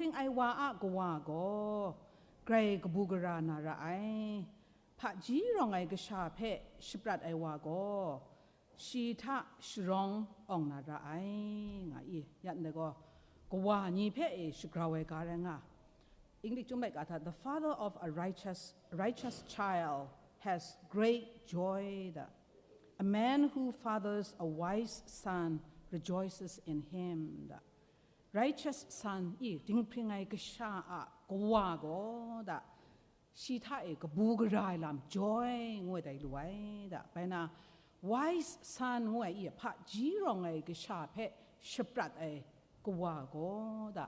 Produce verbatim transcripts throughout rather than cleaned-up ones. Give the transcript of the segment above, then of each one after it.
Ring ai wa a kawa gaw grai kabu gara na ra ai, hpaji rawng ai kasha hpe shaprat ai wa gaw shi hta sharawng awng na ra ai, nga i. Yan dai gaw, kawa ni hpe e shagrau ai ga rai nga. English chyum laika hta, "The father of a righteous, righteous child has great joy," da. "A man who fathers a wise son rejoices in him," da. Righteous son i, dinghpring ai kasha a kawa gaw da, shi hta e kabu gara ai lam, joy ngu ai dai lu ai da. Bai na, wise son ngu ai i, hpaji rawng ai kasha hpe shaprat ai kawa gaw da,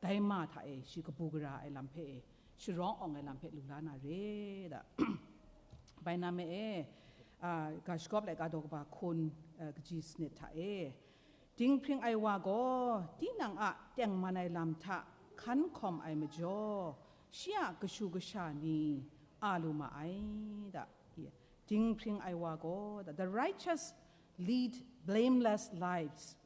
dai ma hta e shi kabu gara ai lam hpe e, sharawng awng ai lam hpe lu la na re da. Bai na me e, a, ga shagawp laika daw kaba hkun, a, kaji sanit hta e, dinghpring ai wa gaw tinang a tengman ai lam hta hkan hkawm ai majaw, shi a kashu kasha ni a lu ma ai da. Dinghpring ai wa gaw da, "The righteous lead blameless lives.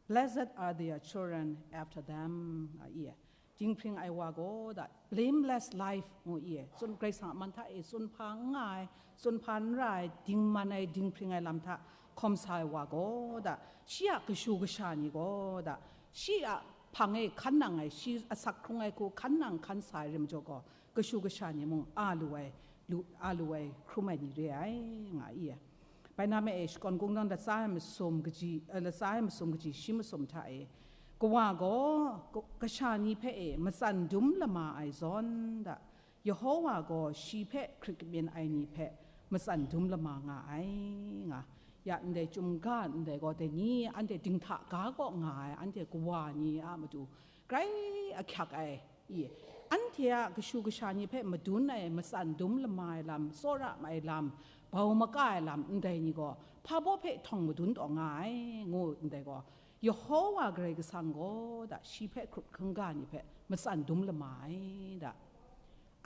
Blessed are their children after them," a i. Dinghpring ai wa gaw da, blameless life ngu i, tsun, Karai Kasang a man hta e tsun hpa n nga ai, tsun hpa n ra ai, dingman ai, dinghpring ai lam hta hkawm sa ai wa gaw da, shi a kashu kasha ni gaw da, shi a hpang e hkan nang ai, shi asak hkrung ai hku hkan nang hkan sa ai rim jaw gaw, kashu kasha ni mung a lu ai, lu, a lu ai hkrum ai ni re ai, nga i. Bai na me e, Shakawn Kungdawn latsa ai masum kaji, eh, latsa ai masum kaji shi masum hta e, kawa gaw ka-, kasha ni hpe e matsan dum lama ai zawn da, Yehowa gaw shi hpe hkrit kabyin ai ni hpe matsan dum lama nga ai, nga. Ya ndai chyum ga ndai gaw, dai ni anhte dinghta ga kaw nga ai, anhte kawa ni a matu grai ahkyak ai, i, anhte a kashu kasha ni hpe madun ai, matsan dum lama ai lam, tsawra ai lam, bau maka ai lam ndai ni gaw, hpa baw hpe htawng madun taw nga ai, ngu ndai gaw, Yehowa Karai Kasang gaw da, shi hpe hkrup hkungga ni hpe matsan dum lama ai da.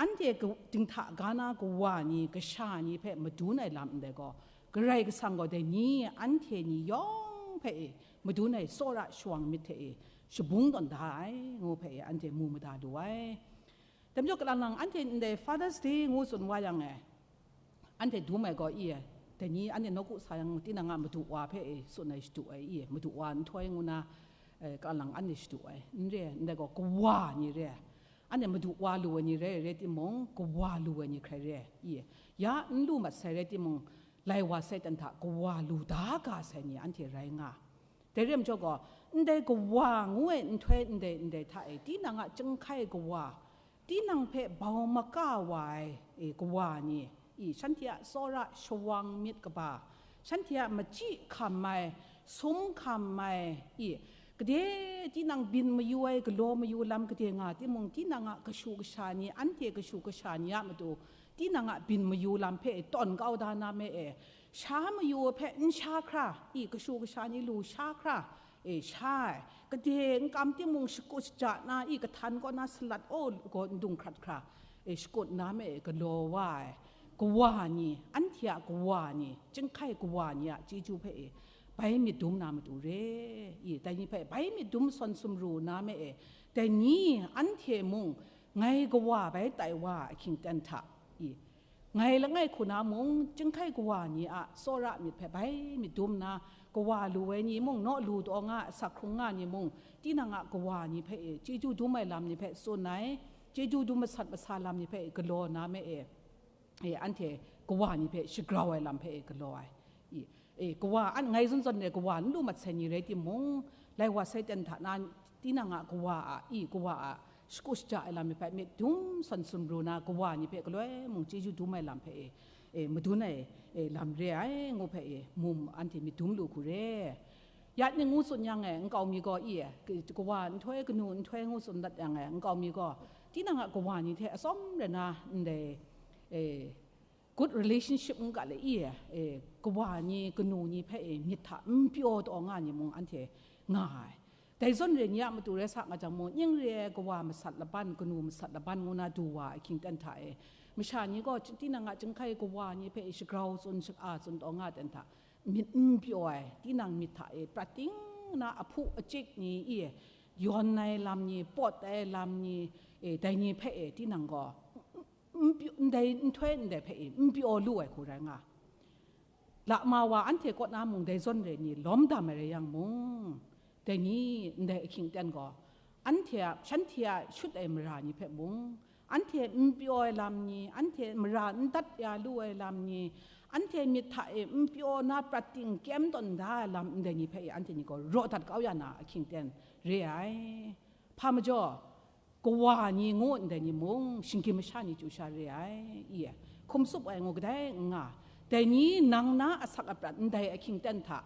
Anhte ka-, dinghta ga na kawa ni, kasha ni hpe madun ai lam ndai gaw, Karai Kasang gaw dai ni anhte ni yawng hpe e madun ai tsawra shawang myit hte e shabung tawn da ai, ngu hpe e anhte mu mada lu ai. Dai majaw, kalang lang anhte ndai Father's Day ngu tsun wa yang e, anhte dum ai gaw i e, dai ni anhte nawku sa yang, tinang a madu wa hpe e tsun ai shadu ai i e, madu wa nhtoi ngu na, eh, kalang lang anhte shadu ai, n re ai, ndai gaw kawa ni re ai. Anhte madu wa lu ai ni rai, rai timung, kawa lu ai ni hkrai re ai, i e. Ya n lu mat sai rai timung, lai wa sai ten hta kawa lu da ga sai ni anhte rai nga. Dai re ai majaw gaw, ndai kawa ngu ai nhtoi ndai ndai hta e, tinang a chyinghkai kawa, tinang hpe bau maka wa ai, e, kawa ni, i, shanhte a tsawra shawang myit kaba, shanhte a machyi hkam ai, sum hkam ai, i, kade tinang byin mayu ai, galaw mayu lam kade nga timung, tinang a kashu kasha ni, anhte kashu kasha ni a matu, tinang a byin mayu lam hpe tawn kau da na me e, sha mayu hpe n sha hkra, i, kashu kasha ni lu sha hkra, e, sha ai. Kade n kam timung, shakut shaja na, i, kahtan kaw na salat, o, gaw ndung hkrat hkra, e, shakut na me e galaw wa ai kawa ni, anhte a kawa ni, chyinghkai kawa ni a chyeju hpe e bai myit dum na matu re, i, dai ni hpe bai myit dum sawn sumru na me e, dai ni anhte mung ngai kawa bai tai wa ahkying ten hta, i, ngai langai hku na mung, chyinghkai kawa ni a tsawra myit hpe bai myit dum nna, kawa lu ai ni mung, naw lu taw nga, asak hkrung nga ni mung, tinang a kawa ni hpe e chyeju dum ai lam ni hpe tsun ai, chyeju dum masat masa lam ni hpe e galaw na me e, e, anhte kawa ni hpe shagrau ai lam hpe e galaw ai. I, e, kawa, an, ngai zawn zawn e kawa n lu mat sai ni rai timung, lai wa sai ten hta na, tinang a kawa a, i, kawa a shakut shaja ai lam ni hpe myit dum sawn sumru na, kawa ni hpe galoi mung chyeju dum ai lam hpe e, e, madun ai, e, lam re ai, ngu hpe e, mum anhte myit dum lu hku re. Ya ning ngu tsun yang e, nkau mi gaw i e, k-, kawa nhtoi, kanu nhtoi ngu tsun dat yang e, nkau mi gaw tinang a kawa ni hte atsawm rai na ndai, e, good relationship n ga le i e, e, kawa ni, kanu ni hpe e myit hta n pyaw taw nga ni mung anhte nga ai. Dai zawn re ni a matu rai sa nga jang mung, ning re ai kawa masat laban, kanu masat laban ngu na du wa ahkying ten hta e, masha ni gaw, tinang a chyinghkai kawa ni hpe e shagrau tsun, shaka tsun taw nga ten hta, myit n pyaw ai, tinang myit hta e prat ting na, ahpu achik ni i e, yawn ai lam ni, pawt ai lam ni, e, dai ni hpe e, tinang gaw, n-, n-, ndai nhtoi ndai hpe e, n pyaw lu ai hku rai nga. Lama wa anhte kaw na mung dai zawn re ni lawm dam ai rai yang mung, dai ni ndai ahkying ten gaw, anhte a, shanhte a shut ai mara ni hpe mung, anhte n pyaw ai lam ni, anhte mara n dat ya lu ai lam ni, anhte myit hta e n pyaw na prat ting kyem tawn da ai lam ndai ni hpe e anhte ni gaw raw dat kau ya na ahkying ten re ai. Hpa majaw, kawa ni ngu ndai ni mung, shinggyim masha ni chyu sha re ai, i e, hkum tsup ai ngu kadai n nga, dai ni nang na asak aprat ndai ahkying ten hta,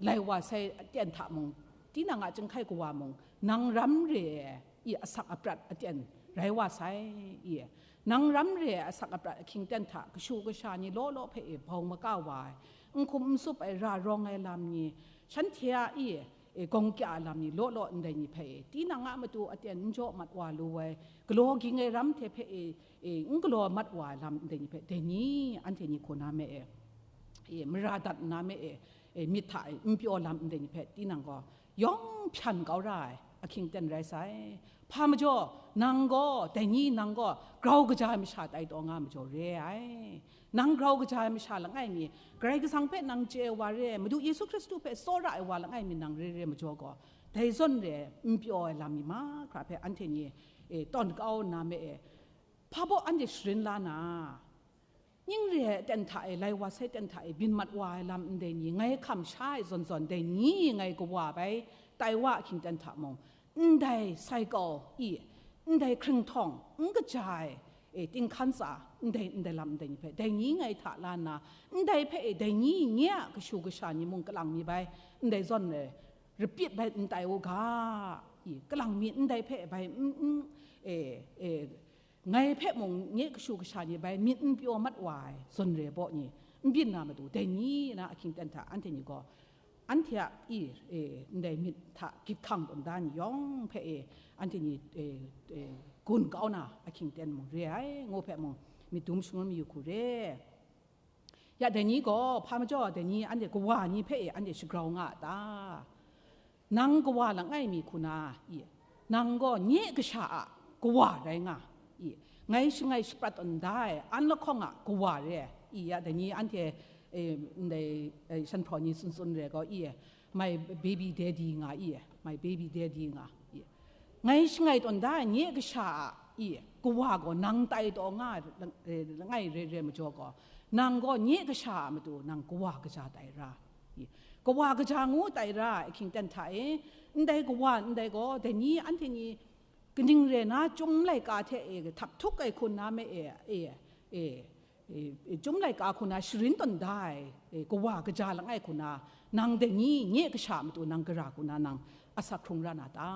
lai wa sai aten hta mung, tinang a chyinghkai kawa mung, nang ram re ai, i asak aprat aten rai wa sai, i e, nang ram re ai asak aprat ahkying ten hta kashu kasha ni law law hpe e bau maka wa ai, n hkum n tsup ai ra rawng ai lam ni, shanhte a, i e, e, gawng kya ai lam ni law law ndai ni hpe e, tinang a matu aten n jaw mat wa lu ai, galaw ging ai ram hte hpe e, e, n galaw mat wa ai lam ndai ni hpe, dai ni anhte ni hku na me e, e, mara dat nna me e, e, myit hta e n pyaw lam ndai ni hpe, tinang gaw yawng hpyan kau ra ai ahkying ten rai sai. Hpa majaw, nang gaw, dai ni nang gaw, grau kaja ai masha tai taw nga majaw re ai. Nang grau kaja ai masha langai mi, Karai Kasang hpe nang chye ai wa re ai, Madu Yesu Hkristu hpe tsawra ai wa langai mi nang re re majaw gaw, dai zawn re ai, n pyaw ai lam mi mahkra hpe anhte ni, e, tawn kau nna me e, hpa baw anhte sharin la na, ning re ai aten hta e, lai wa sai aten hta e, byin mat wa ai lam ndai ni, ngai hkam sha ai zawn zawn, dai ni ngai kawa bai tai wa ahkying ten hta mung, ndai sai kau i, ndai hkringhtawng, n kaja ai, e, tinghkan tsa, ndai, ndai lam ndai ni hpe, dai ni ngai hta la nna, ndai hpe e, dai ni nye a kashu kasha ni mung kalang mi bai, ndai zawn e, repeat bai n tai u ga, i, kalang mi ndai hpe bai, n, n, e, e, ngai hpe mung nye kashu kasha ni bai myit n pyaw mat wa ai zawn re baw ni, n byin na matu, dai ni na ahkying ten hta anhte ni gaw, anhte a i, e, ndai myit hta gyit hkang tawn da ni yawng hpe e, anhte ni, e, e, gun kau na ahkying ten mung re ai, ngu hpe mung myit dum shangun mayu hku re. Ya, dai ni gaw, hpa majaw dai ni anhte kawa ni hpe e anhte shagrau nga a ta? Nang kawa langai mi hku na, i, nang gaw nye kasha a kawa rai nga, i, ngai shangai shaprat tawn da ai an lahkawng a kawa re ai, i, ya, dai ni anhte, e, ndai, e, shanhpraw ni tsun tsun re gaw, i, my baby daddy nga, i, my baby daddy nga, i, ngai shangai tawn da ai nye kasha a, i, kawa gaw nang tai taw nga ai lang-, e, langai re re majaw gaw, nang gaw nye kasha a matu nang kawa kaja tai ra, i, kawa kaja ngu tai ra ai ahkying ten hta e, ndai kawa ndai gaw, dai ni anhte ni kaning re na chyum laika hte e, htap htuk ai hku na me e, e, e, e, e, chyum laika hku na sharin tawn da ai, e, kawa kaja langai hku na, nang dai ni nye kasha a matu nang gara hku na nang asak hkrung ra na ta?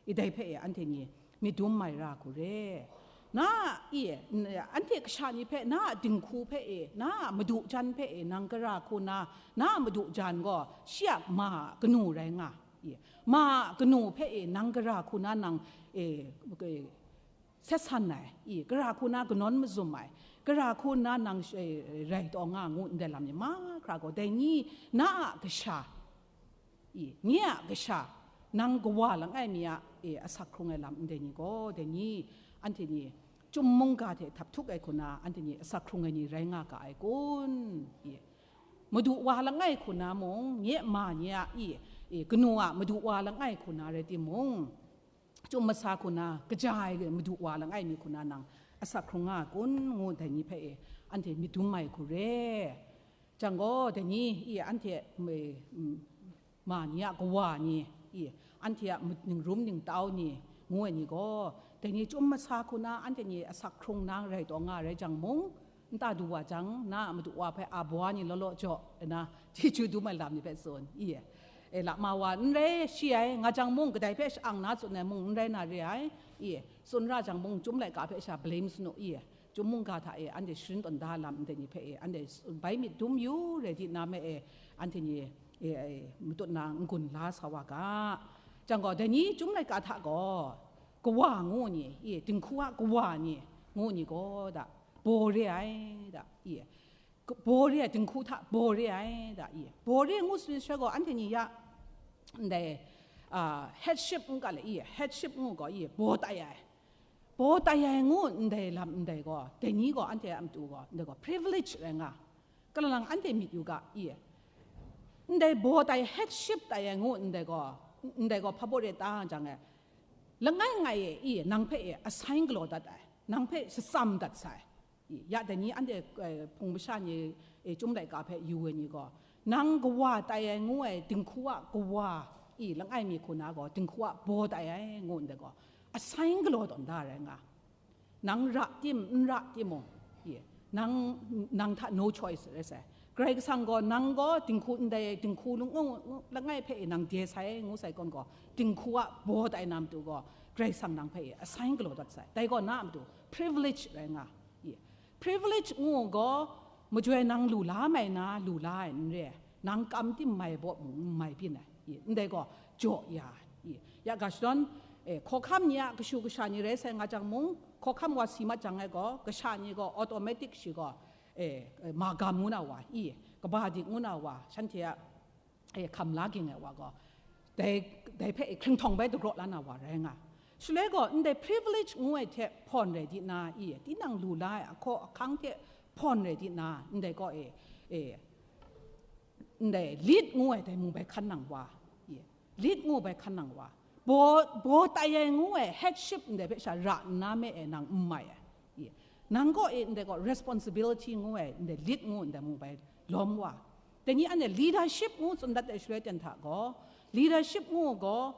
I dai hpe e anhte ni myit dum mai ra hku re. Na, i, n-, anhte kasha ni hpe, na a dinghku hpe e, na a madu jan hpe e, nang gara hku na, na a madu jan gaw shi a ma a kanu rai nga, i, ma a kanu hpe e, nang gara hku na nang, e, e, set san ai, i, gara hku na kanawn mazum ai, gara hku na nang sh-, e, rai taw nga ngu ndai lam ni mahkra gaw, dai ni na a kasha, i, nye a kasha, nang kawa langai mi a, e, asak hkrung ai lam ndai ni gaw, dai ni, anhte ni, chyum mungga hte htap htuk ai hku na, anhte ni asak hkrung ai ni rai nga ga ai kun? I, madu wa langai hku na mung, nye ma ni a, i, i, kanu a madu wa langai hku na rai timung, chyum masa hku na, kaja ai madu wa langai mi hku na nang asak hkrung nga ai kun? Ngu dai ni hpe e, anhte myit dum mai hku re. Jang gaw, dai ni, i, anhte, m-, m-, ma ni a kawa ni, i, anhte a ma-, ningrum ningtau ni, ngu ai ni gaw, dai ni chyum masa hku na anhte ni asak hkrung na rai taw nga rai jang mung, nta du wa jang, na a madu wa hpe a bawa ni law law jaw, na, chyeju dum ai lam ni hpe tsun, i, e, lama wa n rai shi ai, nga jang mung, kadai hpe sha-ang na tsun ai mung n rai na re ai, i, tsun ra jang mung, chyum laika hpe sha blame sanu, i, Chyum mungga hta e anhte sharin tawn da lam ndai ni hpe e, anhte bai myit dum yu rai di na me e, anhte ni e, e, matut na n-gun la sa wa ga. Jang gaw, dai ni chyum laika hta gaw, kawa ngu ni, e, dinghku a kawa ni, ngu ni gaw da, baw re ai da, e, k-, baw re ai, dinghku hta baw re ai da, e, baw re ngu sumsha gaw, anhte ni ya, ndai, a, headship n ga le i, headship ngu gaw i, baw tai ai. Baw tai ai ngu ndai lam ndai gaw, dai ni gaw anhte a matu gaw, ndai gaw privilege rai nga. Kalang lang anhte myit yu ga i, ndai baw tai headship tai ai ngu ndai gaw, ndai gaw hpa baw re ta jang e, langai ngai e i, nang hpe e assign galaw dat ai, nang hpe shatsam dat sai. I, ya dai ni anhte, eh, hpung masha ni, eh, chyum laika hpe yu ai ni gaw, nang kawa tai ai ngu ai dinghku a kawa i, langai mi hku na gaw dinghku a baw tai ai ngu ndai gaw, assign galaw tawn da rai nga. Nang ra tim, n ra timung, i, nang, nang hta no choice rai sai. Karai Kasang gaw nang gaw dinghku ndai dinghku lung-, langai hpe e nang de sai ngu sai kawn gaw, dinghku a baw tai na matu gaw, Karai Kasang nang hpe e assign galaw dat sai. Dai gaw na a matu privilege rai nga. I, privilege ngu gaw, majoi nang lu la mai na, lu la ai n re ai, nang kam tim mai baw mung n mai byin ai, i, ndai gaw jaw ya, i, ya ga shadawn, eh, hkawhkam ni a kashu kasha ni rai sai nga jang mung, hkawhkam wa si mat jang ai gaw, kasha ni gaw automatic shi gaw, eh, eh, magam ngu na wa, i, kaba dik ngu na wa, shanhte a, eh, hkam la ging ai wa gaw, dai, dai hpe hkringhtawng bai dagraw la na wa rai nga. Shaloi gaw, ndai privilege ngu ai hte hpawn rai di na, i, tinang lu la ai ahkaw ahkang hte hpawn rai di na, ndai gaw e, e, ndai lead ngu ai dai mung bai hkan nang wa, i, lead ngu bai hkan nang wa, baw, baw tai ai ngu ai headship ndai hpe sha ra nna me e nang n mai ai, i, nang gaw e ndai gaw responsibility ngu ai, ndai lead ngu ndai mung bai lawm wa. Dai ni anhte leadership ngu tsun dat ai shaloi ten hta gaw, leadership ngu gaw,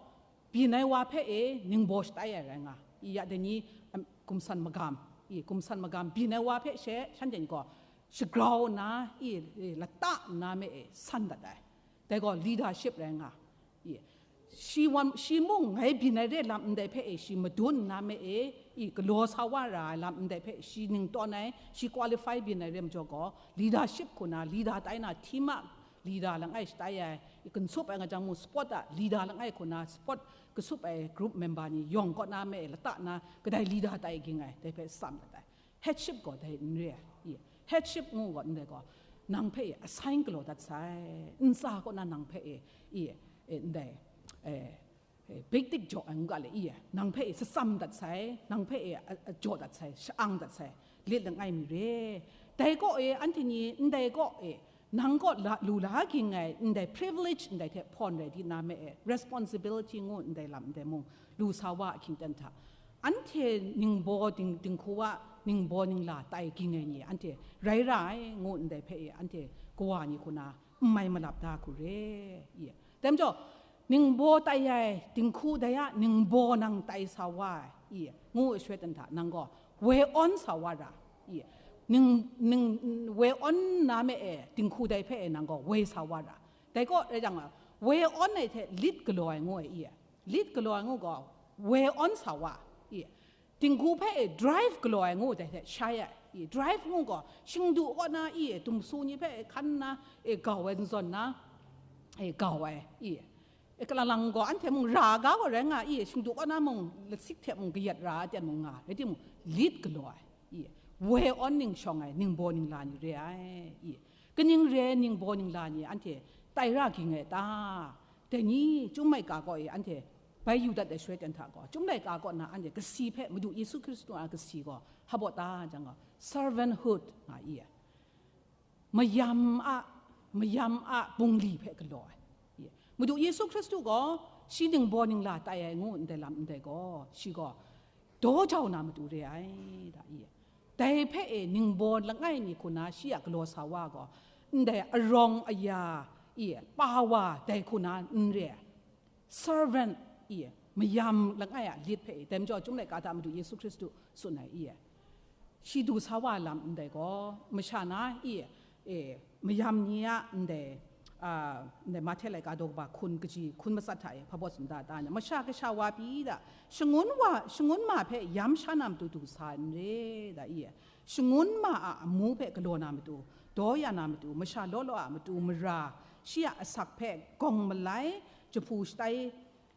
byin ai wa hpe e ningbaw shatai ai rai nga. I ya dai ni, em, gumsan magam, i gumsan magam byin ai wa hpe she, shanhte ni gaw shagrau nna, i, i lata nna me e san dat ai. Dai gaw leadership rai nga. I, shi wan, shi mung ngai byin ai re lam ndai hpe e shi madun nna me e, i galaw sa wa ra ai lam ndai hpe shi ning tawn ai, shi qualify byin ai re majaw gaw, leadership hku na, leader tai na, team a leader langai shatai ai, i gunsup ai nga jang mung, sport a leader langai hku na, sport kasup ai group member ni yawng kaw na me e lata na, kadai leader tai ging ai, dai hpe tsam dat ai. Headship gaw dai n re ai, i, headship ngu gaw ndai gaw, nang hpe e assign galaw dat sai, ntsa kaw na nang hpe e, i, e, ndai, e, e, big tik jaw ai ngu ga le, i, nang hpe e shatsam dat sai, nang hpe e a, a jaw dat sai, sha-ang dat sai, lit langai mi re. Dai kaw e, anhte ni ndai kaw e, nang kaw la, lu la ging ai ndai privilege ndai hte hpawn rai di na me e, responsibility ngu ndai lam ndai mung, lu sa wa ahkying ten hta, anhte ningbaw ding, dinghku a ningbaw ningla tai ging ai ni, anhte rai ra ai ngu ndai hpe e, anhte kawa ni hku na n mai malap da hku re, i. Dai majaw, ningbaw tai ai dinghku dai a ningbaw nang tai sa wa ai, i, ngu ai shaloi ten hta, nang gaw woi awn sa wa ra, i, ning, ning, woi awn na me e, dinghku dai hpe e nang gaw woi sa wa ra. Dai kaw rai jang, woi awn ai hte lit galaw ai ngu ai, i, lit galaw ai ngu gaw, woi awn sa wa, i, dinghku hpe e drive galaw ai ngu dai hte shai ai, i, drive ngu gaw, shingdu kaw na, i, dumsu ni hpe e hkan nna, e, gau ai, n zawn na, e, gau ai, i, e, kalalang gaw anhte mung ra ga gaw rai nga, i, shingdu kaw na mung lasik hte mung kayat ra ai ten mung nga, rai timung, lit galaw ai, i, woi awn ning shawng ai ningbaw ningla ni re ai, i, kaning re ai ningbaw ningla ni anhte tai ra ging ai ta? Dai ni, Chyum laika kaw e anhte bai yu dat ai shaloi ten hta gaw, Chyum laika kaw na anhte kasi hpe Madu Yesu Hkristu a kasi gaw hpa baw ta jang gaw, servanthood nga i ai. Mayam a, mayam a bungli hpe galaw ai. I, Madu Yesu Hkristu gaw shi ningbaw ningla tai ai ngu ndai lam ndai gaw, shi gaw daw jau na matu re ai, da i. Dai hpe e ningbaw langai mi hku na shi a galaw sa wa gaw, ndai arawng aya, i, pa wa dai hku na n re ai. Servant, i, mayam langai a lit hpe e, dai majaw Chyum laika hta Madu Yesu Hkristu tsun ai, i, shi du sa wa lam ndai gaw, masha na, i, e, mayam ni a ndai, a, ndai Mahte laika daw kaba hkun kaji, hkun matsat hta e hpa baw tsun da ta, masha kasha wa pyi da, shangun wa, shangun ma hpe yam sha na matu du sa n re, da i, shangun ma a amu hpe galaw na matu, daw ya na matu, masha law law a matu mara, shi a asak hpe gawng malai, jahpu shatai,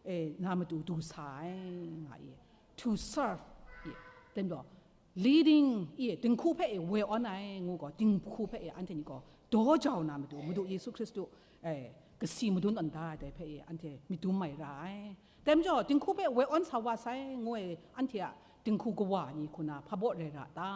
e, na matu du sa ai, nga i. To serve, i, ten gaw, leading, i, dinghku hpe e woi awn ai ngu gaw, dinghku hpe e anhte ni gaw daw jau na matu, Madu Yesu Hkristu, e, kasi madun tawn da ai dai hpe e, anhte myit dum mai ra ai. Dai majaw, dinghku hpe woi awn sa wa sai, ngu ai, anhte a dinghku kawa ni hku na hpa baw rai ra ta?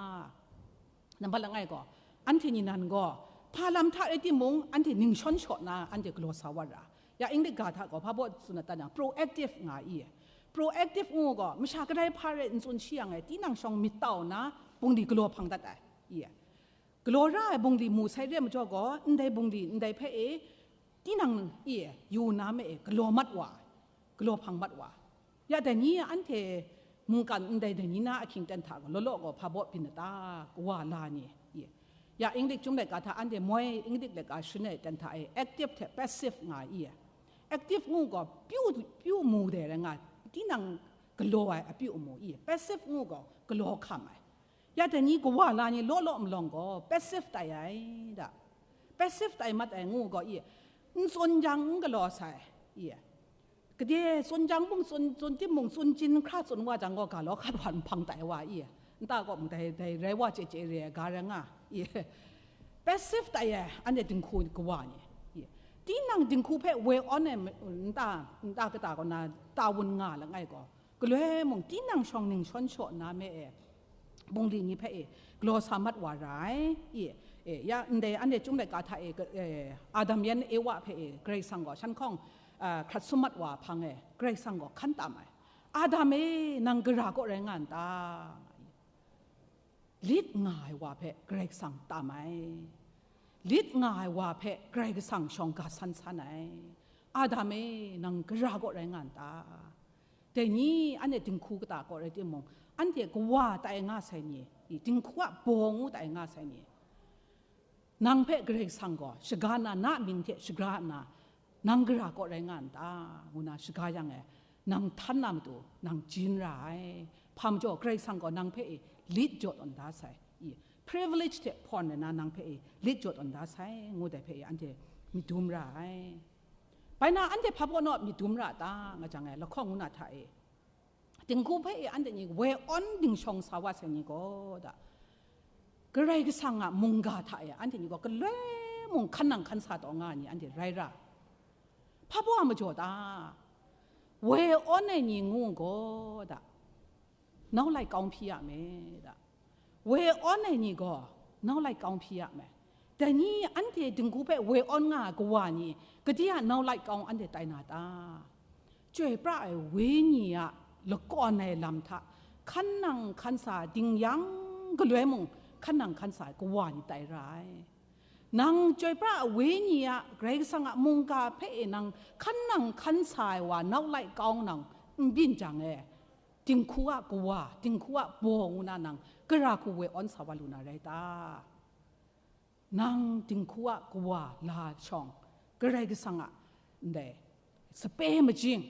Nambat langai gaw, anhte ni nan gaw, hpa lam hta rai timung, anhte ningshawn shaw na, anhte galaw sa wa ra. Ya English ga hta gaw, hpa baw tsun na ta yang, proactive nga i. Proactive ngu gaw, masha kadai hpa rai n tsun shi yang e, tinang shawng myit tau na, bungli galaw hpang dat ai, i. Galaw ra ai bungli mu sai re ai majaw gaw, ndai bungli, ndai hpe e, tinang e, yu na me e, galaw mat wa ai, galaw hpang mat wa ai. Ya dai ni anhte mungkan ndai dai ni na ahkying ten hta gaw, law law gaw hpa baw byin na ta, kawa la ni, i. Ya English chyum laika hta anhte moi English laika shin ai ten hta e, active hte passive nga i. Active ngu gaw, pyu, pyu mu dai rai nga, tinang galaw ai apyu mu i. Passive ngu gaw, galaw hkam ai. Ya dai ni kawa la ni law law malawng gaw, passive tai ai da. Passive tai mat ai ngu gaw i, n tsun jang n galaw sai, i. Gade tsun jang mung, tsun, tsun timung, tsun chyin hkra tsun wa jang gaw, ga law hkat wa nhpang tai wa i. Nta kaw mung dai, dai rai wa chye chye re ai ga rai nga, i. Passive tai ai, anhte dinghku kawa ni, i. Tinang dinghku hpe woi awn ai, nta, nta kata kaw na, ta wun nga langai gaw, galoi mung tinang shawng ningshawn shaw na me e, bungli ni hpe e, galaw sa mat wa ra ai, i, e, ya ndai anhte chyum laika hta e, ga-, e, Adam yan Ewa hpe e, Karai Kasang gaw shan hkawng, a, hkrat sum mat wa hpang e, Karai Kasang gaw hkan tam ai. Adam e, nang gara kaw rai nga n ta? Lit nga ai wa hpe Karai Kasang tam ai. Lit nga ai wa hpe Karai Kasang shawng ga san san ai. Adam e, nang gara kaw rai nga n ta? Dai ni anhte dinghku kata kaw rai timung, anhte kawa tai nga sai ni, i, dinghku a baw ngu tai nga sai ni, nang hpe Karai Kasang gaw shaga nna, na mying hte shagra nna, nang gara kaw rai nga n ta? Ngu na shaga yang e, nang htan na matu, nang jin ra ai. Hpa majaw, Karai Kasang gaw nang hpe e lit jaw tawn da sai, i, privilege hte hpawn ai na nang hpe e lit jaw tawn da sai, ngu dai hpe e anhte myit dum ra ai. Bai na anhte hpa baw naw myit dum ra ta, nga jang e, lahkawng ngu na hta e, dinghku hpe e anhte ni woi awn dingshawng sa wa sai ni gaw da, Karai Kasang a mungga hta e anhte ni gaw galoi mung hkan nang hkan sa taw nga ai ni anhte rai ra. Hpa baw a majaw ta? Woi awn ai ni ngu gaw da, nau laik kau hpyi ya me da. Woi awn ai ni gaw, nau laik kau hpyi ya me. Dai ni anhte dinghku hpe woi awn nga ai kawa ni, gade a nau laik kau anhte tai na ta? Chyoi pra ai Wenyi a lakawn ai lam hta hkan nang hkan sa ding yang, galoi mung hkan nang hkan sa ai kawa ni tai ra ai. Nang chyoi pra ai Wenyi a, Karai Kasang a mungga hpe e nang hkan nang hkan sa ai wa nau laik kau nang n byin jang e, dinghku a kawa, dinghku a baw ngu na nang gara hku woi awn sa wa lu na rai ta? Nang dinghku a kawa la shawng, Karai Kasang a ndai sape majing,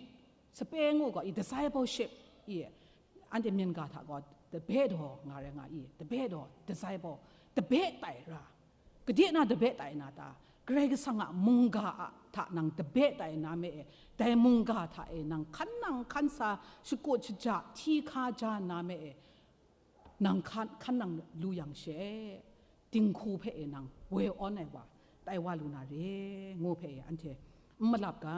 sape ngu gaw i, discipleship i, anhte myen ga hta gaw tabe daw nga rai nga i, tabe daw, disciple, tabe tai ra. Gade na tabe tai na ta? Karai Kasang a mungga a hta nang tabe tai na me e, dai mungga hta e nang hkan nang hkan sa, shakut shaja, hti hka ja na me e, nang hkan, hkan nang lu yang she, dinghku hpe e nang woi awn ai wa, tai wa lu na re, ngu hpe e anhte n malap ga.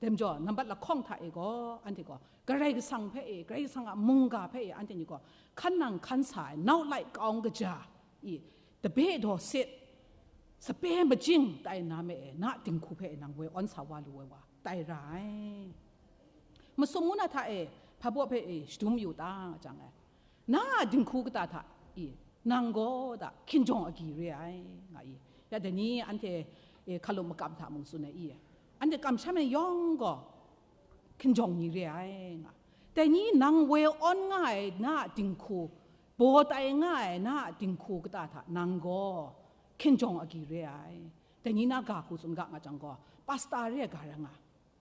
Dai majaw, nambat lahkawng hta e gaw, anhte gaw, Karai Kasang hpe e, Karai Kasang a mungga hpe e, anhte ni gaw, hkan nang hkan sa ai, nau laik kau kaja i, tabe daw sit, sape majing tai na me e, na dinghku hpe e nang woi awn sa wa lu ai wa, tai ra ai. Masum ngu na hta e, hpa baw hpe e, shadum yu ta nga jang e, na a dinghku kata hta i, nang gaw da hkinjawng agyi re ai, nga i. Ya dai ni anhte, e, hkalup makam hta mung tsun ai i, anhte kamsham ai yawng gaw hkinjawng ni re ai, nga. Dai ni nang woi awn nga ai na a dinghku, baw tai nga ai na a dinghku kata hta nang gaw hkinjawng agyi re ai. Dai ni na ga hku tsun ga nga jang gaw, pasta re ai ga rai nga.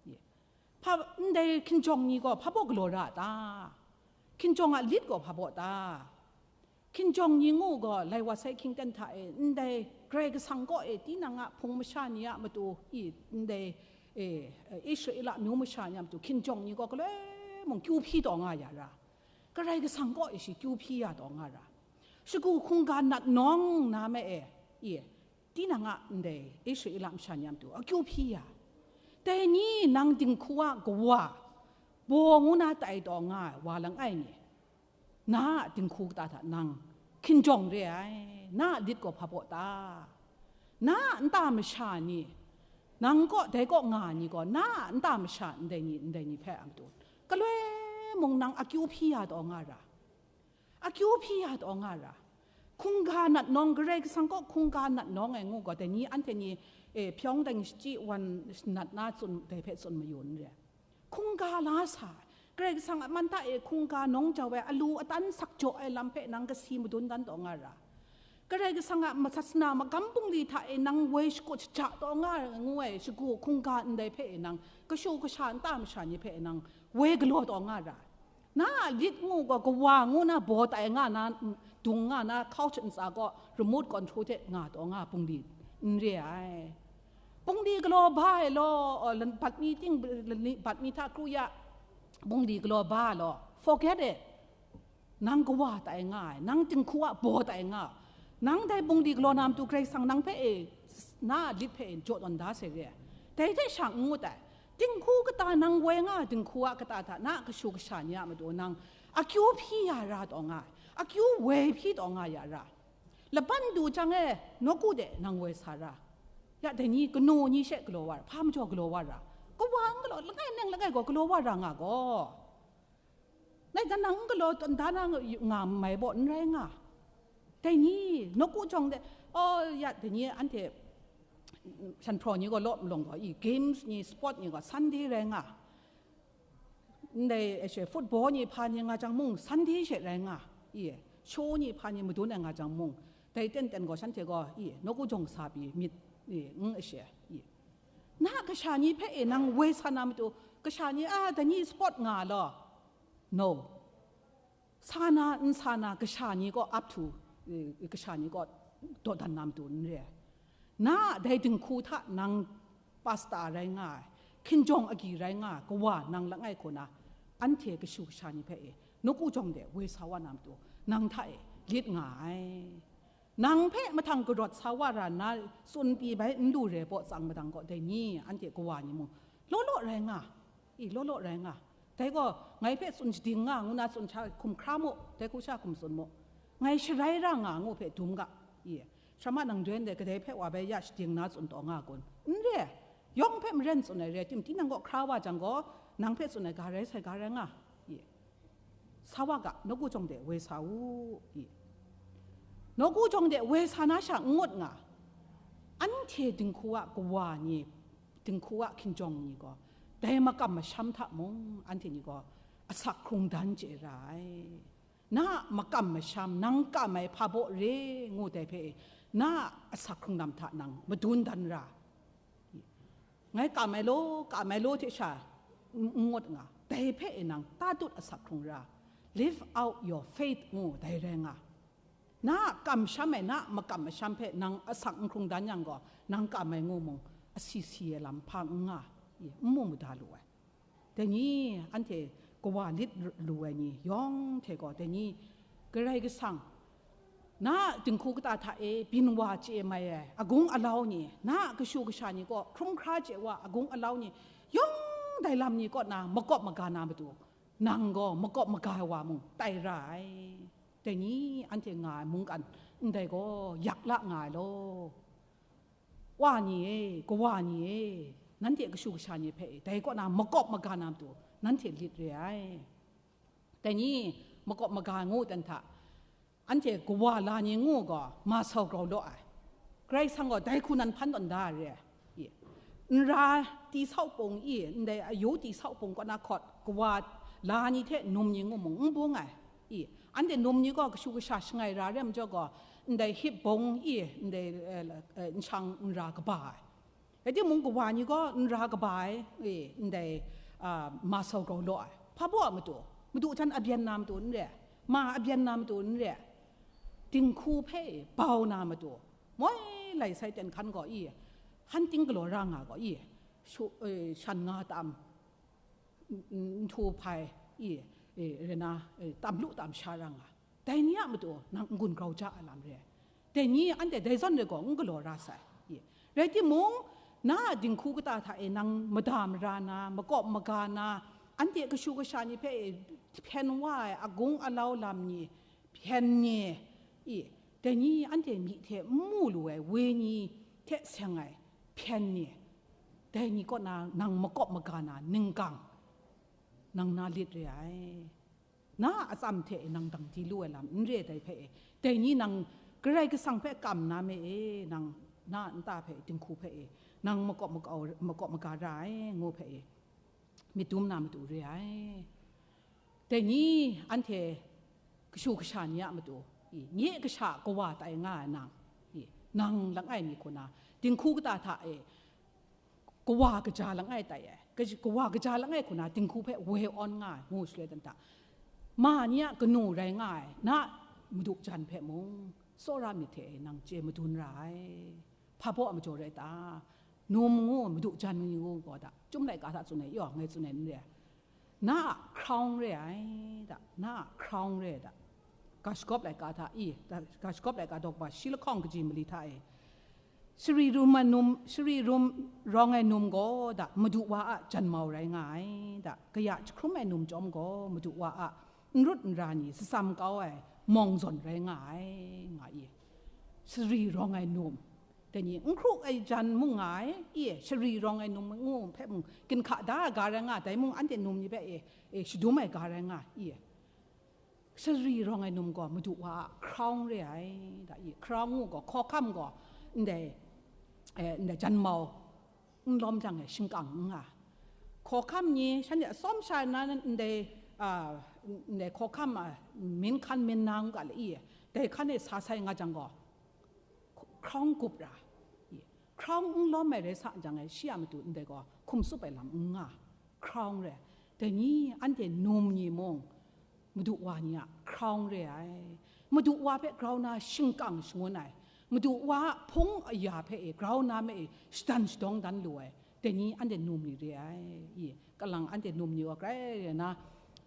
Ye. Hpa, ndai hkinjawng ni gaw hpa baw galaw ra a ta? Hkinjawng a lit gaw hpa baw ta? Hkinjawng ni ngu gaw, lai wa sai hkying ten hta e, ndai Karai Kasang kaw e, tinang a hpung masha ni a matu i, ndai, e, Israela amyu masha ni a matu, hkinjawng ni gaw galoi mung kyu hpyi taw nga ya ra. Karai Kasang kaw e shi kyu hpyi ya taw nga ra. Shagu hkungga nat nawng na me e, i, tinang a ndai Israela masha ni a matu, akyu hpyi ya. Dai ni nang dinghku a kawa, baw ngu na tai taw nga ai wa langai mi, na a dinghku kata hta nang hkinjawng re ai, na a lit gaw hpa baw ta? Na a nta masha ni, nang kaw, dai kaw nga ai ni gaw, na a nta masha ndai ni, ndai ni hpe a matu, galoi mung nang akyu hpyi ya taw nga ra. Akyu hpyi ya taw nga ra. Hkungga nat nawng, Karai Kasang kaw hkungga nat nawng ai ngu gaw, dai ni anhte ni, e, hpyawng dang shachyi wan nat na tsun, dai hpe tsun mayu n re. Hkungga la sa ai, Karai Kasang a man hta e hkungga nawng jau ai, alu atan sak jaw ai lam hpe nang kasi madun dan taw nga ra. Karai Kasang a masasana magam bungli hta e nang woi shakut shaja taw nga ai ngu ai shagu hkungga ndai hpe e nang kashu kasha nta masha ni hpe e nang woi galaw taw nga ra. Na a lit ngu gaw, kawa ngu na baw tai nga na, dung nga na, couch ntsa gaw remote control hte nga taw nga bungli n re ai. Bungli galaw ba ai law, bat mi ting, bat mi hta kru ya, bungli galaw ba law, forget it. Nang kawa tai nga ai, nang dinghku a baw tai nga, nang dai bungli galaw na matu Karai Kasang nang hpe e, na a lit hpe e jaw tawn da sai re ai. Dai hte sha n ngut ai. Dinghku kata nang woi nga, dinghku a kata hta na a kashu kasha ni a matu nang akyu hpyi ya ra taw nga ai, akyu woi hpyi taw nga ya ra. Laban du jang e, nawku de nang woi sa ra. Ya dai ni kanu ni she galaw wa ra, hpa majaw galaw wa ra, kawa n galaw, langai neng langai gaw galaw wa ra nga gaw, ngai dan nang n galaw tawn da na nga mai baw n rai nga. Dai ni, nawku jawng de, oh, ya, dai ni anhte, shanhpraw ni gaw law malawng gaw, i, games ni, sport ni gaw, Sunday rai nga. Ndai, e she, football ni hpa ni nga jang mung, Sunday she rai nga. I, show ni hpa ni madun ai nga jang mung, dai ten ten gaw, shanhte gaw, i, nawku jawng sa pyi myit, i, n, e she, i. Na kasha ni hpe e nang woi sa na matu, kasha ni, a, dai ni sport nga law. No. Sa na, n sa na, kasha ni kaw up to, eh, kasha ni kaw dawdan na matu n re ai. Na a dai dinghku hta nang pasta rai nga ai, hkinjawng agyi rai nga ai, kawa nang langai hkaw na, anhte kashu kasha ni hpe e, nawku jawng de woi sa wa na matu, nang hta e lit nga ai. Nang hpe mahtang karawt sa wa ra nna, tsun pyi bai n lu re baw tsang madang gaw, dai ni anhte kawa ni mung, law law rai nga, i, law law rai nga. Dai gaw, ngai hpe tsun shading nga, ngu na tsun sha hkum hkra mu, dai hku sha hkum tsun mu. Ngai sharai ra nga ngu hpe dum ga, i, shamma nang doi ndai kadai hpe wa bai ya shading na tsun taw nga kun? N re, yawng hpe maren tsun ai rai tim, tinang kaw hkra wa jang gaw, nang hpe tsun ai ga rai sai, ga rai nga, i. Sa wa ga, nawku jawng de woi sa u, i. Nawku jawng de woi sa na sha n ngut nga, anhte dinghku a kawa ni, dinghku a hkinjawng ni gaw, dai makam masham hta mung, anhte ni gaw asak hkrung dan chye ra ai. Na a makam masham, nang kam ai hpa baw re ngu dai hpe, na a asak hkrung lam hta nang madun dan ra. Ngai kam ai law, kam ai law hte sha n, n ngut nga, dai hpe e nang tatut asak hkrung ra, live out your faith ngu dai rai nga. Na a kamsham ai, na a makam masham hpe nang asak n hkrung dan yang gaw, nang kam ai ngu mung, asi si ai lam hpa n nga, i, n mu mada lu ai. Dai ni, anhte kawa lit lu ai ni yawng hte gaw, dai ni, Karai Kasang, na a dinghku kata hta e byin wa chye mai ai agung alau ni, na a kashu kasha ni kaw hkrum hkra chye wa agung alau ni, yawng dai lam ni kaw na makawp maga na matu, nang gaw makawp maga ai wa mung tai ra ai. Dai ni, anhte nga ai mungkan ndai gaw yak la nga ai law. Wa ni e, kawa ni e, nanhte kashu kasha ni hpe e, dai kaw na makawp maga na matu, nanhte lit re ai. Dai ni, makawp maga ngu dan hta, anhte kawa la ni ngu gaw, ma sau grau law ai. Karai Kasang gaw dai hku nan hpan tawn da ai re ai. I, nra ti sau pung i, ndai ayu ti sau pung kaw na hkawt, kawa la ni hte num ni ngu mung n bung ai. I, anhte num ni gaw kashu kasha shangai ra ai majaw gaw, ndai hip bung i, ndai, eh, eh, nshang nra kaba ai. Rai timung, kawa ni gaw nra kaba ai, e, ndai, a, ma sau grau law ai. Hpa baw a matu, madu htan a byan na matu n re, ma a byan na matu n re, dinghku hpe bau na matu, moi lai sai ten hkan gaw i, han ting galaw ra nga gaw i, shu, e, shan nga tam, n-, n-, nhtu hpai i, e, re na, e, tam lu tam sha ra nga. Dai ni a matu nang n-gun grau ja ai lam re ai. Dai ni anhte dai zawn re gaw n galaw ra sai. I, rai timung, Na a dinghku kata hta e nang mada mara na, makawp maga na, anhte kashu kasha ni hpe e hpyen wa ai agung alau lam ni, hpyen ni, i, dai ni anhte myi hte n mu lu ai wenyi hte seng ai hpyen ni, dai ni kaw na nang makawp maga na ningkang, nang na lit re ai. Na a atsam hte e nang dang di lu ai lam n re ai dai hpe e, dai ni nang Karai Kasang hpe kam na me e, nang na a nta hpe dinghku hpe e, nang makawp makau, makawp maga ra ai, ngu hpe e, myit dum na matu re ai. Dai ni anhte kashu kasha ni a matu, i, nye kasha kawa tai nga ai nang, i, nang langai mi hku na, dinghku kata hta e, kawa kaja langai tai ai, kaji-, kawa kaja langai hku na dinghku hpe woi awn nga ai, ngu shaloi dan hta, ma ni a kanu rai nga ai, na madu jan hpe mung, tsawra myit hte e nang chye madun ra ai. Hpa baw a majaw rai ta? Num ngu, madu jan ni ngu gaw da, Chyum laika hta tsun ai, yaw, ngai tsun ai n re ai. Na a crown re ai da, na a crown re ai da. Ga shagawp laika hta, i, da, ga shagawp laika daw kaba shi lahkawng kaji mali hta e, shari rum ai num, shari rum rawng ai num gaw da, madu wa a janmau rai nga ai da, kaya jahkrum ai num chyawm gaw, madu wa a n rut n ra ni, shatsam kau ai mawng zawn rai nga ai, nga i. Shari rawng ai num, dai ni n hkru ai jan mung nga ai, i, shari rawng ai num ngu hpe mung, ginhka da ai ga rai nga, dai mung anhte num ni hpe, e, e, shadum ai ga rai nga, i. Shari rawng ai num gaw madu wa a crown re ai, da i, crown ngu gaw, hkawhkam gaw, ndai, e, ndai janmau n lawm jang e shingkang n nga. Hkawhkam ni, shanhte atsawm sha na ndai, a, ndai hkawhkam, a, min hkan min na ngu ga le i, dai hkan e sa sai nga jang gaw, crown gup ra, i, crown n lawm ai rai sa jang e, shi a matu ndai gaw hkum tsup ai lam n nga, crown re. Dai ni anhte num ni mung, madu wa ni a crown re ai. Madu wa hpe grau na shingkang shangun ai, madu wa a hpung aya hpe e grau na me e shadan shadawng dan lu ai, dai ni anhte num ni re ai. I, kalang anhte num ni wa grai re na,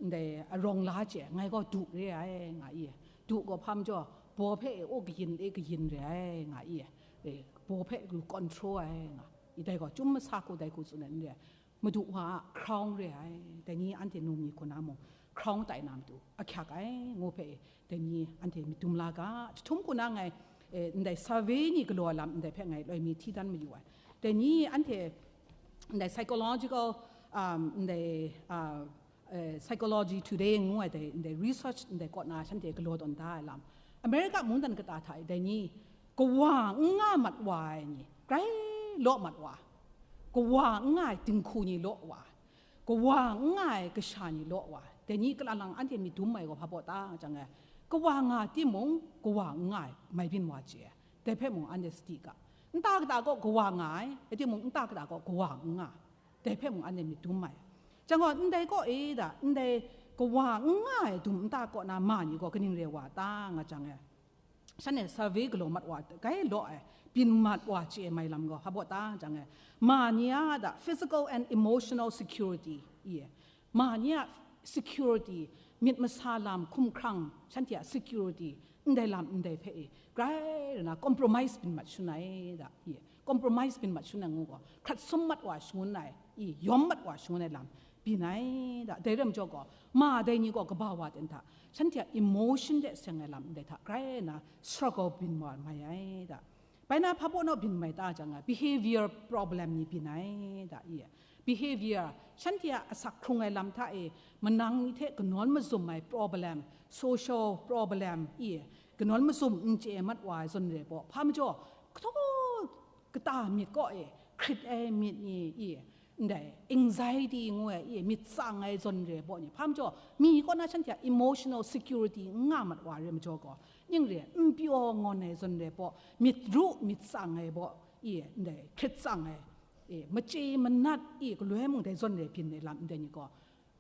ndai arawng la chye, ngai gaw du re ai, nga i. Du gaw hpa majaw, baw hpe e, o kayin e kayin re ai, nga i. E, baw hpe lu control ai, nga i. Dai gaw, Chyum masa hku dai hku tsun ai n re ai. Madu wa a crown re ai, dai ni anhte num ni hku na mung, crown tai na matu ahkyak ai, ngu hpe e, dai ni anhte myit dum la ga. Jahtum hku na ngai, e, ndai survey ni galaw ai lam ndai hpe ngai loi mi hti dan mayu ai. Dai ni anhte ndai psychological, um, ndai, uh, eh, Psychology Today ngu ai dai, ndai research ndai kaw na shanhte galaw tawn da ai lam, America mungdan kata hta e dai ni kawa n nga mat wa ai ni, grai law mat wa, kawa n nga ai dinghku ni law wa, kawa n nga ai kasha ni law wa, dai ni kalalang anhte myit dum ai gaw hpa baw ta nga jang e, kawa nga timung, kawa n nga ai mai byin wa chye ai. Dai hpe mung anhte sadi ga. Nta kata gaw kawa nga ai, rai timung, nta kata gaw kawa n nga ai. Dai hpe mung anhte myit dum ai. Jang gaw, ndai kaw e da, ndai kawa n nga ai dum nta kaw na ma ni gaw kaning re wa ta nga jang e, shanhte survey galaw mat wa, grai law ai, byin mat wa chye ai mai lam gaw, hpa baw ta jang e, ma ni a da, physical and emotional security, i e, ma ni a security, myit masa lam, hkumhkrang, shanhte a security, ndai lam ndai hpe e, grai re na compromise byin mat shangun ai da, i e, compromise byin mat shangun ai ngu gaw, hkrat sum mat wa shangun ai, i, yawm mat wa shangun ai lam byin ai da. Dai rai majaw gaw, ma dai ni gaw kaba wa ten hta, shanhte a emotion de seng ai lam ndai hta grai na struggle byin wa mai ai da. Bai na hpa baw naw byin mai ta jang a, behavior problem ni byin ai da, i e. Behavior, shanhte a asak hkrung ai lam hta e, manang ni hte kanawn mazum ai problem, social problem, i e, kanawn mazum n chye mat wa ai zawn re baw, hpa majaw, kataw kata myit kaw e, hkrit ai myit ni, i e, ndai anxiety ngu ai, i e, myit tsang ai zawn re baw ni, hpa majaw, mi kaw na shanhte a emotional security n nga mat wa re majaw gaw, ning re, n pyaw ngawn ai zawn re baw, myit ru myit tsang ai baw, i e, ndai hkrit tsang ai, e, machye manat, i, galoi mung dai zawn re byin ai lam ndai ni gaw,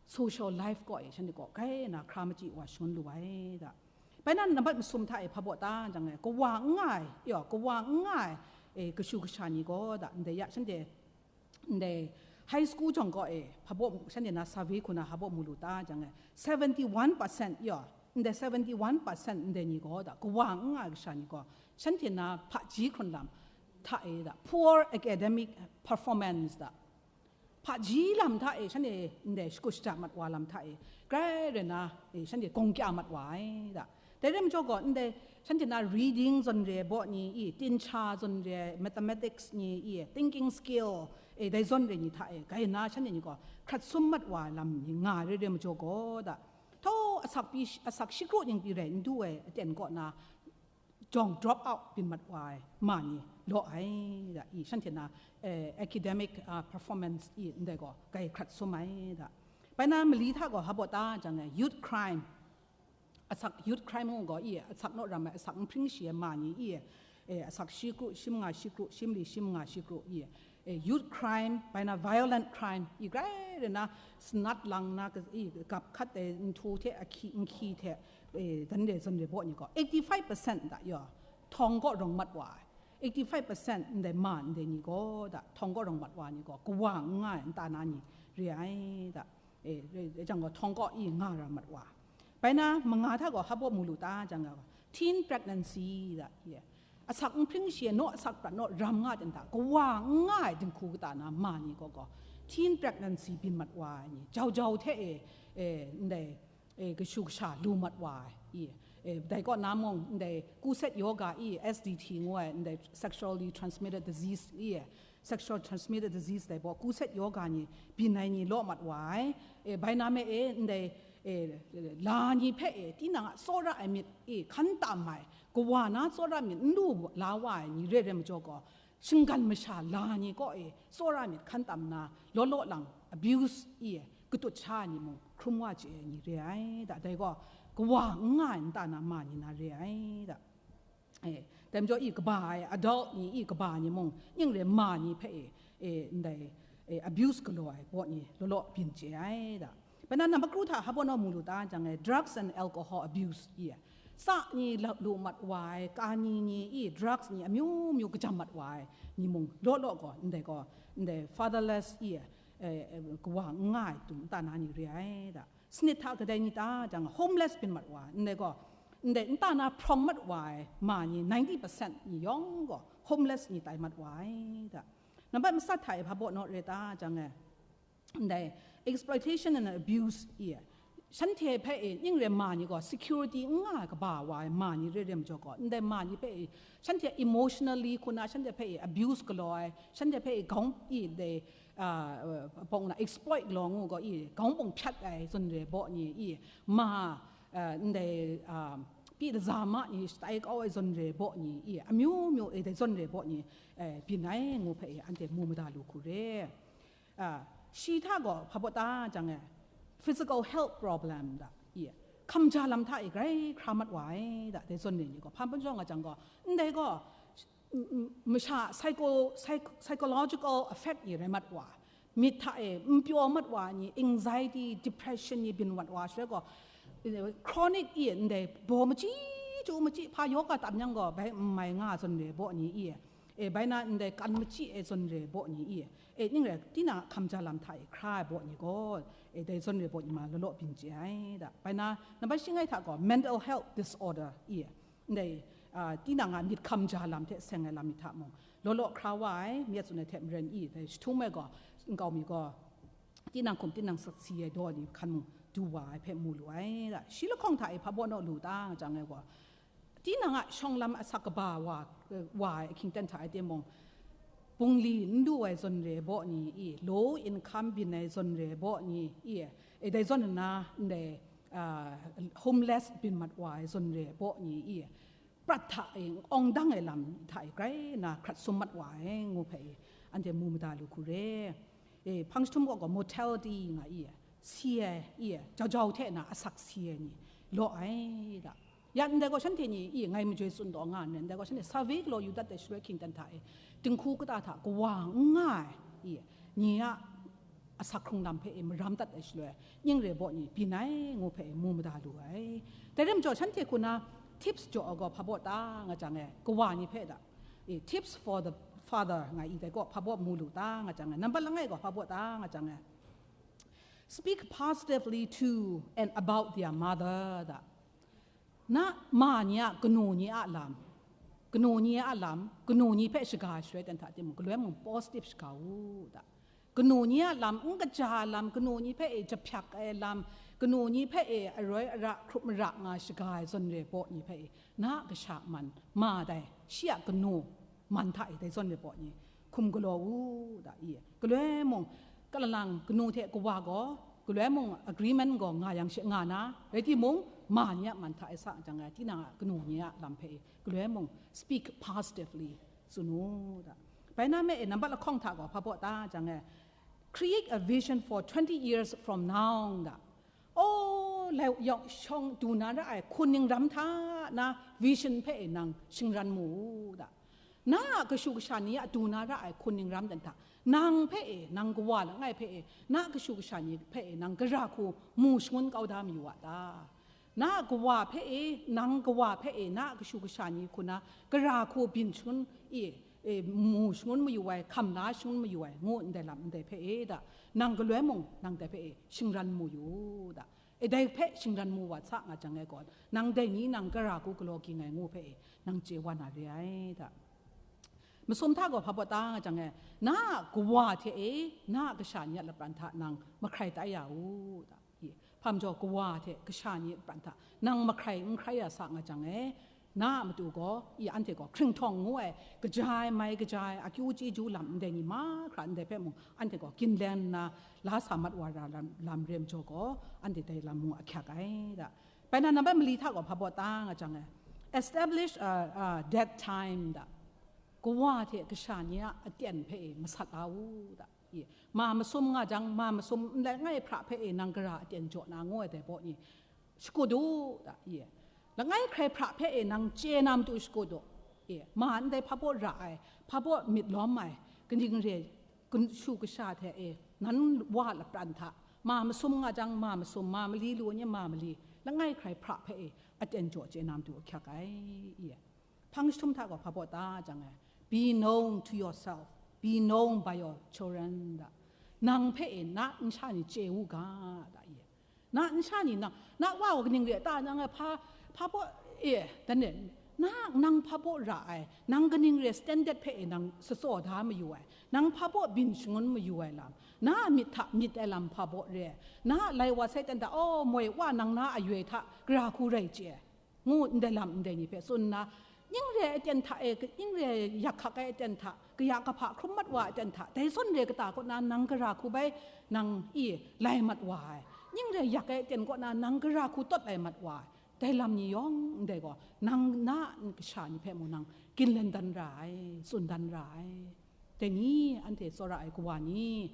social life kaw e, shanhte gaw grai na hkra machyi wa shangun lu ai da. Bai nan nambat masum hta e hpa baw ta jang e, kawa n nga ai, yaw, kawa n nga ai, e, kashu kasha ni gaw da, ndai ya, shanhte, ndai high school jawng kaw e, hpa baw, shanhte na survey hku na hpa baw mu lu ta jang e, seventy one percent, yaw, ndai seventy one percent ndai ni gaw da, kawa n nga ai kasha ni gaw, shanhte na hpaji hkrun lam, hta e da, poor academic performance da, hpaji lam hta e shanhte ndai shakut shaja mat wa lam hta e, grai rai na, e, shanhte gawng kya mat wa ai da. Dai rai majaw gaw, ndai shanhte na reading zawn re baw ni i, tincha zawn re, mathematics ni i, thinking skill, e, dai zawn re ni hta e, grai na shanhte ni gaw hkrat sum mat wa ai lam ni nga re re majaw gaw da, thaw asak pyi, asak shikru ning pyi rai n du ai aten kaw na, jawng drop out byin mat wa ai ma ni law ai da, i shanhte na, eh, academic, ah, performance i ndai gaw grai hkrat sum ai da. Bai na mali hta gaw hpa baw ta jang e, youth crime, asak youth crime ngu gaw i, asak naw ram ai, asak nhpring shi ai ma ni i, eh, asak shi kru, shi manga shi kru, shi mali shi manga shi kru i, eh, youth crime, bai na violent crime i grai re na, sanat lang na ka-, i gap hkat ai nhtu hte, ahki, nhki hte, eh, dan re zawn re baw ni gaw eighty five percent da yaw, htawng kaw rawng mat wa ai. Eighty five percent ndai ma ndai ni gaw da, htawng kaw rawng mat wa ni gaw, kawa n nga ai nta na ni re ai da. E, re, re jang gaw, htawng kaw i nga ra mat wa. Bai na, manga hta gaw hpa baw mu lu ta jang gaw, teen pregnancy da, ye. Asak nhpring shi naw, asak prat naw, ram nga ten hta, kawa n nga ai dinghku kata na ma ni gaw gaw, teen pregnancy byin mat wa ai ni, jau jau hte e, e, ndai, e, kashu kasha lu mat wa ai, i, e, dai kaw na mung, ndai kuset yoga i, S T D ngu ai, ndai sexually transmitted disease i, sexual transmitted disease dai baw, kuset yoga ni byin ai ni law mat wa ai, e, bai na me e, ndai, e, la ni hpe e, tinang a tsawra ai myit e, hkan tam ai, kawa na tsawra myit n lu la wa ai ni re re majaw gaw, shinggan masha la ni kaw e, tsawra myit hkan tam na, law law lang abuse i, katut sha ai ni mung hkrum wa chye ai ni re ai da, dai gaw, kawa n nga ai nta na ma ni na re ai da. E, dai majaw i kaba ai, adult ni i kaba ni mung, ning re ma ni hpe e, e, ndai, e, abuse galaw ai baw ni law law byin chye ai da. Bai na, nambat kru hta hpa baw naw mu lu ta jang e, drugs and alcohol abuse i, tsa ni la-, lu mat wa ai, kani ni i, drugs ni amyu myu kajam mat wa ai ni mung law law gaw, ndai gaw, ndai fatherless i, e, e, kawa n nga ai tum nta na ni re ai da. Sanit hta kadai ni ta jang, homeless byin mat wa ai, ndai gaw, ndai nta na hprawng mat wa ai ma ni ninety percent ni yawng gaw homeless ni tai mat wa ai da. Nambat matsat hta e hpa baw naw re ta jang e, ndai exploitation and abuse i, shanhte hpe e ning re ma ni gaw security n nga ai kaba wa ai ma ni re re majaw gaw, ndai ma ni hpe e shanhte emotionally hku na shanhte hpe e abuse galaw ai, shanhte hpe e gaung i, ndai, ah, uh, pawng na exploit galaw ngu gaw i, gaung pawng hpyat ai zawn re baw ni i, ma, uh, ndai, uh, pyi daza ma ni shatai kau ai zawn re baw ni i, amyu myu e dai zawn re baw ni, eh, byin ai ngu hpe i, anhte mu mada lu hku re. Ah, shi hta gaw hpa baw ta jang e, physical health problem da i, hkamja lam hta e grai hkra mat wa ai da, dai zawn re ni gaw, hpa majaw nga jang gaw, ndai gaw, m-, m-, masha psycho-, psych-, psychological effect ni rai mat wa, myit hta e n pyaw mat wa ni, anxiety, depression ni byin mat wa, shaloi gaw, eh, chronic i ndai baw machyi, chyu machyi, hpa yoga tam yang gaw, bai n mai nga zawn re baw ni i, e, bai na ndai kan machyi e zawn re baw ni i, e, ning rai, tinang a hkamja lam hta e hkra ai baw ni gaw, e, dai zawn re baw ni ma law law byin chye ai da. Bai na, nambat shi ngai hta gaw, mental health disorder i, ndai, ah, tinang a myit hkamja lam hte seng ai lam ni hta mung, law law hkra wa ai, myit tsun ai hte maren i, dai jahtum ai gaw, nkau mi gaw, tinang hkum tinang sakse ai daw ni hkan mung du wa ai hpe mu lu ai da. Shi lahkawng hta e hpa baw naw lu ta nga jang ai gaw, tinang a shawng lam asak kaba wa, wa ai ahkying ten hta e timung, bungli n du ai zawn re baw ni i, low income byin ai zawn re baw ni i, e dai zawn nna ndai, ah, homeless byin mat wa ai zawn re baw ni i, prat hta e awng dang ai lam hta e grai na hkrat sum mat wa ai ngu hpe i, anhte mu mada lu hku re. E, hpang jahtum gaw gaw mortality nga i, si ai i, jau jau hte na asak si ai ni law ai da. Ya ndai gaw shanhte ni i, ngai majoi tsun taw nga nren, ndai gaw shanhte survey galaw yu dat ai shaloi hkying ten hta e, dinghku kata hta kawa n nga ai i, ni a asak hkrung lam hpe e maram dat ai shaloi, ning re baw ni byin ai ngu hpe e mu mada lu ai. Dai rai majaw, shanhte hku na tips jaw ai gaw hpa baw ta nga jang e, kawa ni hpe da, e, tips for the father nga i dai gaw hpa baw mu lu ta nga jang e, nambat langai gaw hpa baw ta nga jang e, speak positively to and about their mother da. Na ma ni a kanu ni a lam, Kanu ni a lam, kanu ni hpe shaga ai shaloi dan hta timung, galoi mung positive shaga u da. Kanu ni a lam, n kaja ai lam, kanu ni hpe e jahpyak ai lam, kanu ni hpe e aroi ara hkrup mara nga shaga ai zawn re baw ni hpe e, na a kasha man, ma dai, shi a kanu man hta e dai zawn re baw ni, hkum galaw u da i. Galoi mung, kalalang kanu hte kawa gaw, galoi mung agreement gaw nga yang she nga na, rai timung, ma ni a man hta e sa jang ai, tinang a kanu ni a lam hpe e, galoi mung speak positively tsun u da. Bai na me e, nambat lahkawng hta gaw hpa baw ta jang e, create a vision for twenty years from now da. O, lai yawng shawng du na ra ai hkun ning ram hta na vision hpe e nang shingran mu u da. Na a kashu kasha ni a du na ra ai hkun ning ram dan hta, nang hpe e, nang kawa langai hpe e, na a kashu kasha ni hpe e, nang gara hku mu shangun kau da mayu wa ta? Na a kawa hpe e, nang kawa hpe e, na a kashu kasha ni hku na gara hku byin shangun e, e, mu shangun mayu ai, hkam la shangun mayu ai, ngu ndai lam ndai hpe e da, nang galoi mung nang dai hpe e shingran mu yu da. E, dai hpe shingran mu wa sa nga jang e gaw, nang dai ni nang gara hku galaw ging ai ngu hpe e, nang chye wa na re ai da. Masum hta gaw hpa baw ta nga jang e, na a kawa hte e, na a kasha ni a lapran hta nang mahkrai tai ya u da. I, hpa majaw kawa hte kasha ni a lapran hta nang mahkrai n hkrai ya sa nga jang e, na a matu gaw, i, anhte gaw hkringhtawng ngu ai, kaja ai, mai kaja ai, akyu chyeju lam ndai ni mahkra ndai hpe mung, anhte gaw ginlen nna la sa mat wa ra lam, lam re majaw gaw, anhte dai lam mung ahkyak ai da. Bai na nambat mali hta gaw hpa baw ta nga jang e, establish a, a dead time da. Kawa hte kasha ni a aten hpe e masat la u da. I, ma masum nga jang, ma masum nlai langai hpra hpe e nang gara aten jaw na ngu ai dai baw ni, shakut u da, i. Langai hkrai hpra hpe e nang chye na matu shakut u. I, ma ndai hpa baw ra ai, hpa baw myit lawm ai, kaning re, kashu kasha hte e, nan wa lapran hta, ma masum nga jang, ma masum, ma mali lu ni, ma mali, langai hkrai hpra hpe e, aten jaw chye na matu ahkyak ai, i. Hpang jahtum hta gaw hpa baw ta jang e, be known to yourself, be known by your children da. Nang hpe e na nsha ni chye u ga da i. Na nsha ni nang, na wa gaw kaning re ta nang e hpa, hpa baw e, dan e, na nang hpa baw ra ai, nang kaning re standard hpe e nang satsaw da mayu ai, nang hpa baw byin shangun mayu ai lam, na a myit hta myit ai lam hpa baw re, na a lai wa sai dan da, oh, moi wa nang na a yoi hta gara hku rai chye ai. Ngu ndai lam ndai ni hpe tsun nna, ning re ai aten hta e, ning re yak hkak ai aten hta, kaya kahpa hkrum mat wa ai aten hta, dai zawn re kata kaw na nang gara hku bai nang i lai mat wa ai, ning re yak ai aten kaw na nang gara hku tawt lai mat wa ai, dai lam ni yawng ndai gaw, nang na a kasha ni hpe mung nang ginlen dan ra ai, tsun dan ra ai. Dai ni anhte tsawra ai kawa ni,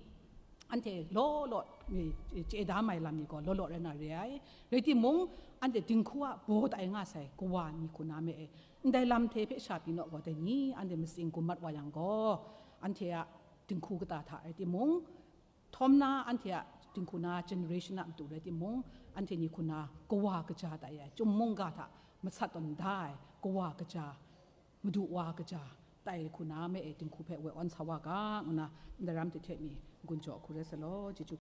anhte law law, e, chye da mai lam ni gaw law law rai na re ai. Rai timung, anhte dinghku a baw tai nga sai kawa ni hku na me e, ndai lam hte hpe sha pyi naw gaw, dai ni anhte matsing gun mat wa yang gaw, anhte a dinghku kata hta rai timung, htawm na anhte a dinghku na generation a matu rai timung, anhte ni hku na kawa kaja tai ai, chyum mungga hta masat tawn da ai kawa kaja, madu wa kaja tai hku na me e dinghku hpe woi awn sa wa ga, ngu na ndaram hte hte mi n-gun jaw hku rai sa law, chyeju